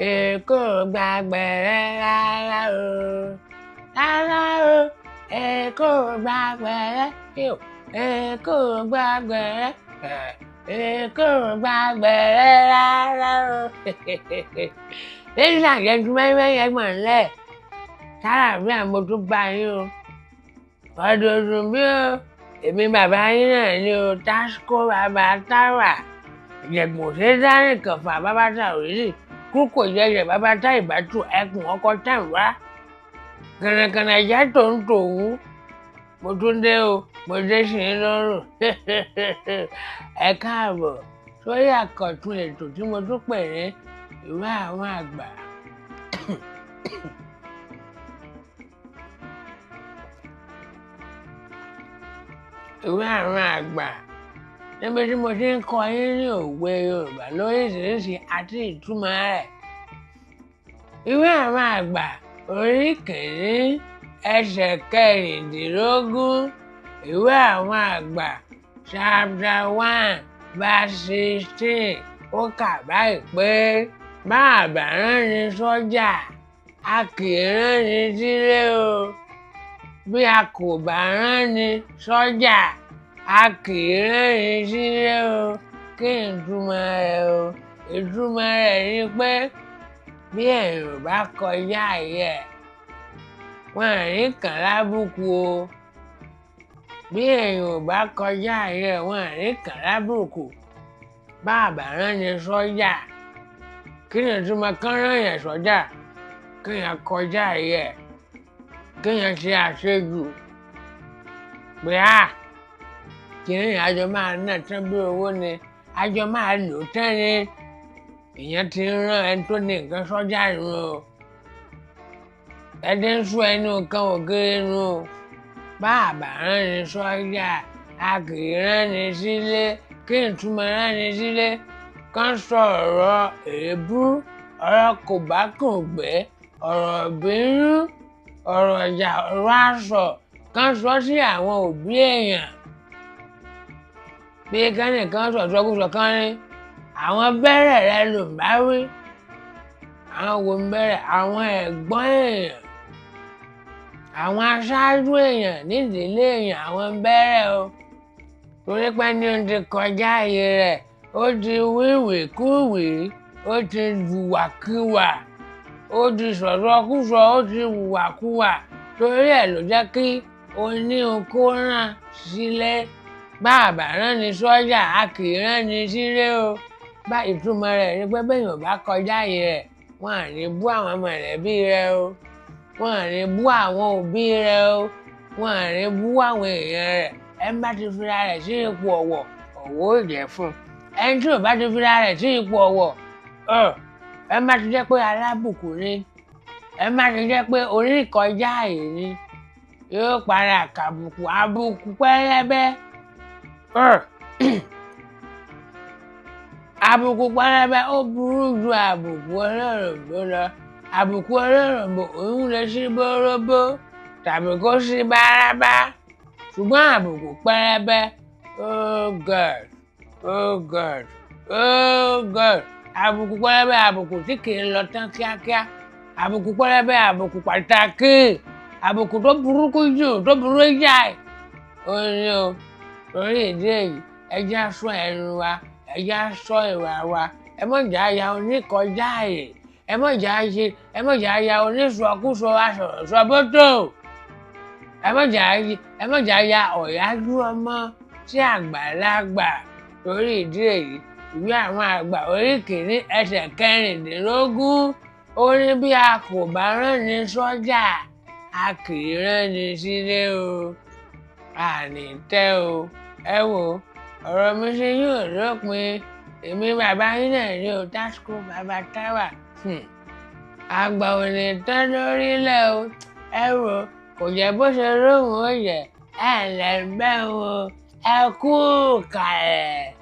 Èkó gbàgbẹ̀rẹ̀ rárá o, rárá o, Èkó gbàgbẹ̀rẹ̀, Èkó gbàgbẹ̀rẹ̀, Èkó gbàgbẹ̀rẹ̀ rárá o. Ladies and gentlemen, ẹ̀gbọ́n ńlẹ̀, sára bí mo tún bá yín o. Ọdọọdún bí o, èmi bàbá yín náà ni o, Tasco bàbá Táwà, Ìjẹ̀bù ṣe dání kànfà bàbá Tàwílì, kúkò jẹjẹ bàbá tá ìbátú ẹkùn ọkọ tá ìwá. Kànàkànà ìjà tó ń tòwú. Mo tún dé o, mo dé sí i lọ́rùn. Ẹ káàbọ̀ sórí àkọ́tún ètò tí mo tún pè ní Ìwé Àwọn Àgbà. Ìwé Àwọn Àgbà níbi tí mo ti ń kọ́ yín ní òwe Yorùbá lóríṣiríṣi àti ìtumọ̀ rẹ̀. Ìwé Àwọn Àgbà orí kìíní ẹsẹ̀ 16. Ìwé Àwọn Àgbà chapter 1 verse 16 ó kà báyìí pé bá a bá rán ni sọ́jà, a kì í rán ni sílé o. Bí a kò bá rán ni sọ́jà, a kì í rán ni sílé o. Kí n túmọ̀ rẹ̀ o? Ìtumọ̀ rẹ̀ ni pé bí èèyàn bá kọjá ayé ẹ̀, wọn ò ní kàn lábùkù o. Bí èèyàn bá kọjá ayé ẹ̀, wọn ò ní kàn lábùkù. Bá a bá rán ni sọ́jà, kí ni ìtumọ̀ kán rán yẹn sọ́jà? Kí èèyàn kọjá ayé ẹ̀, kí èèyàn ṣe àṣejù. Pé á, kí ni àjọ máa ná tán bí owó ni, àjọ máa lò tán ni. Ìyẹn ti ń rán ẹni tó ní nǹkan sọ́jà nù o. Ẹni ń sún ẹnu kan ògiri nù o. Bá a bá rán ni sọ́jà, a kì í rán ni sílé. Kí n túmọ̀ rán ni sílé? Kán sọ ọ̀rọ̀ èébú, ọ̀rọ̀ kòbákùngbé, ọ̀rọ̀ ìbínú, ọ̀rọ̀ ìjà, ọ̀rọ̀ aṣọ, kán sọ sí àwọn òbí èèyàn. Bí kẹ́nìkan sọ̀sọ́kúsọ kan ní, àwọn bẹ́rẹ̀ rẹ ló ń bá wí. Àwọn wo ń bẹ̀rẹ̀? Àwọn ẹ̀gbọ́n èèyàn, àwọn aṣáájú èèyàn nídìílé èèyàn, àwọn ń bẹ̀rẹ̀ o. Torí pé ní o ti kọjá ààyè rẹ̀, ó ti wíwìkúwìí, ó ti hùwàkiwà, ó ti sọ̀sọ́kúsọ, ó ti hùwàkuwà. Torí ẹ̀ ló jẹ́ kí oní oko rán sílé. Bá a bá rán ni sọ́jà, a kì í rán ni sílé o. Bá ìtumọ̀ rẹ̀ ni pé bí èèyàn bá kọjá ààyè rẹ̀, wọn à ní bú àwọn mọ̀lẹ́bí rẹ̀ o. Wọn à ní bú àwọn òbí rẹ̀ o. Wọn à ní bú àwọn èèyàn rẹ̀. Ẹni bá ti fira rẹ̀ sí ipò ọ̀wọ̀, ọ̀wọ̀ ó jẹ́ fún un. Ẹni tí ò bá ti fira rẹ̀ sí ipò ọ̀wọ̀, ẹni bá ti jẹ́ pé alábùkù ni, ẹni bá ti jẹ́ pé oníkọjá ààyè ni, yóò padà kàbùkù àbùkù pẹlẹbẹ. Àbùkù pẹlẹbẹ ó burú ju àbùkù olóròǹbó lọ. Àbùkù olóròǹbó òun lè sí bóróbó tàbí kó sí bárábá. Ṣùgbọ́n àbùkù pẹlẹbẹ, oh God, oh God, oh God. Àbùkù pẹlẹbẹ àbùkù tí kì í lọ tán kíákíá. Àbùkù pẹlẹbẹ àbùkù pàtàkì. Àbùkù tó burúkú jù, tó burú jáì. Ó ní o, torí ìdí èyí, ẹ jẹ́ á ṣọ́ ẹnu wa, ẹ jẹ́ á ṣọ́ ìwà wa. Ẹ má jẹ́ á ya oníkọjá ààyè. Ẹ má jẹ́ á ṣe, ẹ má jẹ́ á ya onísọkúsọ aṣọ̀rọ̀sọbótò. Ẹ má jẹ́ á, ẹ má jẹ́ á ya ọ̀yájú ọmọ sí àgbàlagbà. Torí ìdí èyí, Ìwé Àwọn Àgbà orí kìíní ẹsẹ̀ 16 ó ní bí a kò bá rán ni sọ́jà, a kì í rán ni sílé o. A ní tẹ́ o. Ẹ wò, ọ̀rọ̀ mi ṣe yóò lópin. Èmi bàbá yín náà ni o, Tasco bàbá Táwà. Àgbà ò ní tán lórílẹ̀ o. Ẹ wò, kò jẹ́ bó ṣe lóhùn ó yẹ. Ẹ ǹlẹ́ ń bẹ̀ o. Ẹ kú ìkàlẹ̀.